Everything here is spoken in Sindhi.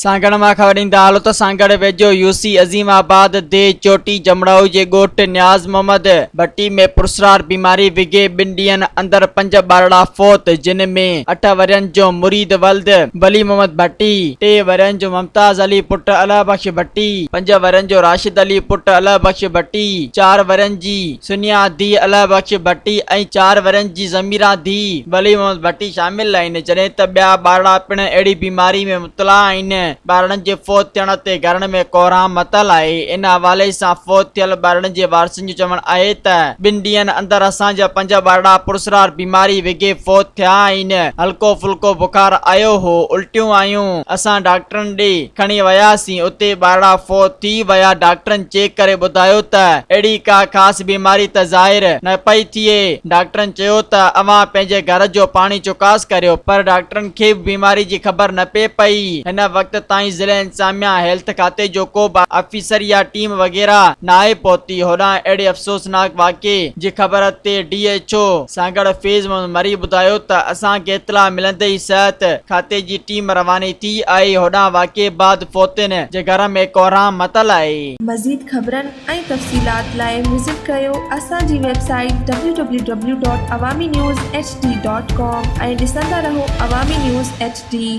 سانگهڙ مان خبر ڏيندا هلو ته سانگهڙ ويجهو يو سي عظيم آباد ديهه چوٽي جمڙائو جي ڳوٺ نياز محمد ڀٽي ۾ پراسرار بيماري وگهي ٻن ڏينهن اندر پنج ٻارڙا فوت جن ۾ اٺ ورهين جو مريد ولد ولي محمد ڀٽي، ٽي ورهين جو ممتاز علي پٽ الهه بخش ڀٽي، پنج ورهين جو راشد علي پٽ الهه بخش ڀٽي، چار ورهين جي سنيا ڌيء الهه بخش ڀٽي ۽ چار ورهين جي ضميرا ڌيء ولي محمد ڀٽي شامل آهن جڏهن ته ٻيا ٻارڙا پڻ اهڙي بيماري ۾ مبتلا آهن، ٻارڙن جي فوت ٿيڻ تي گهرن ۾ ڪوهرام متل آهي، ان حوالي سان فوت ٿيل ٻارڙن جي وارثن جو چوڻ آهي ته ٻن ڏينهن اندر اسان جا پنج ٻارڙا پراسرار بيماري وگهي فوت ٿيا آهن، هلڪو ڦلڪو بخار آيو هو، الٽيون آيون، اسان ڊاڪٽرن ڏي کڻي وياسين، اتي ٻارڙا فوت ٿي ويا، ڊاڪٽرن چيڪ ڪري ٻڌايو ته اهڙي ڪا خاص بيماري ته ظاهر نه پئي ٿئي، ڊاڪٽرن چيو ته اوهان پنهنجي گهر جو پاڻي چڪاس ڪريو پر ڊاڪٽرن کي به بيماري جي خبر نه پئي پئي، هن وقت تائين ضلعي انتظاميا، هيلٿ کاتي جو ڪو به آفيسر يا ٽيم وغيره ناهي پهتي، هوڏانهن اهڙي افسوسناڪ واقعي جي خبر تي D H O Sanghar Faiz Muhammad Marri ٻڌايو ته اسان کي اطلاع ملندي ئي صحت کاتي جي ٽيم رواني ٿي آهي، هوڏانهن واقعي بعد فوتين جي گهر ۾ ڪوهرام متل آهي. مزيد خبرن ۽ تفصيلات لاء وزٽ ڪريو اسان جي website W W W dot Awami news H D dot com ۽ ڏسندا رهو عوامي نيوز ايڇ ڊي.